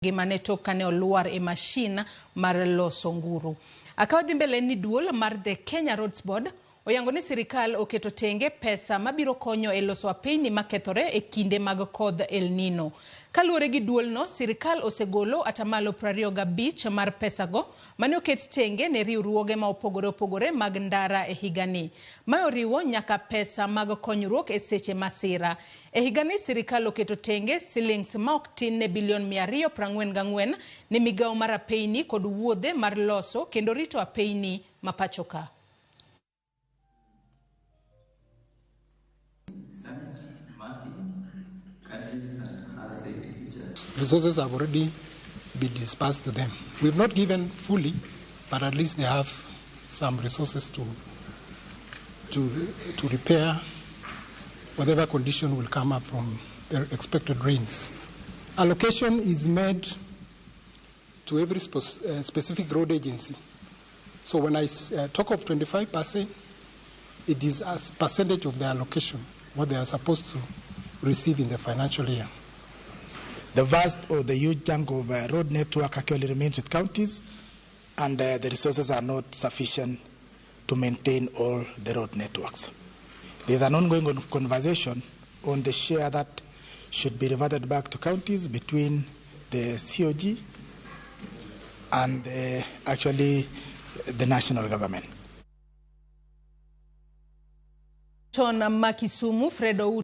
Ngimane tok kane olwar e mashin mar loso nguru. Akawa dhi mbele ni duol mar The Kenya Roads Board oyango ni sirikal oketo tenge pesa mabiro konyo e loso apeyni makethore e kinde mag kodh El Nino. Kaluwore gi duolno, sirikal osegolo atamalo 25 mar pesago mane oket tenge ne riwruoge ma opogore opogore mag ndara e higani. Mae oriwo nyaka pesa mag konyruok e seche masira. E higani sirikal oketo tenge silings ma ok tin ne bilion 244 ne migawo mar apeyni kod wuodhe mar loso kendo rito apeyni ma pacho ka. Resources have already been dispersed to them. We've not given fully, but at least they have some resources to repair whatever condition will come up from the expected rains. Allocation is made to every specific road agency. So when I talk of 25%, it is as percentage of the allocation, what they are supposed to receive in the financial year. The vast or the huge chunk of road network actually remains with counties, and the resources are not sufficient to maintain all the road networks. There's an ongoing conversation on the share that should be reverted back to counties between the COG and actually the national government. Chon ma Kisumu, Fred.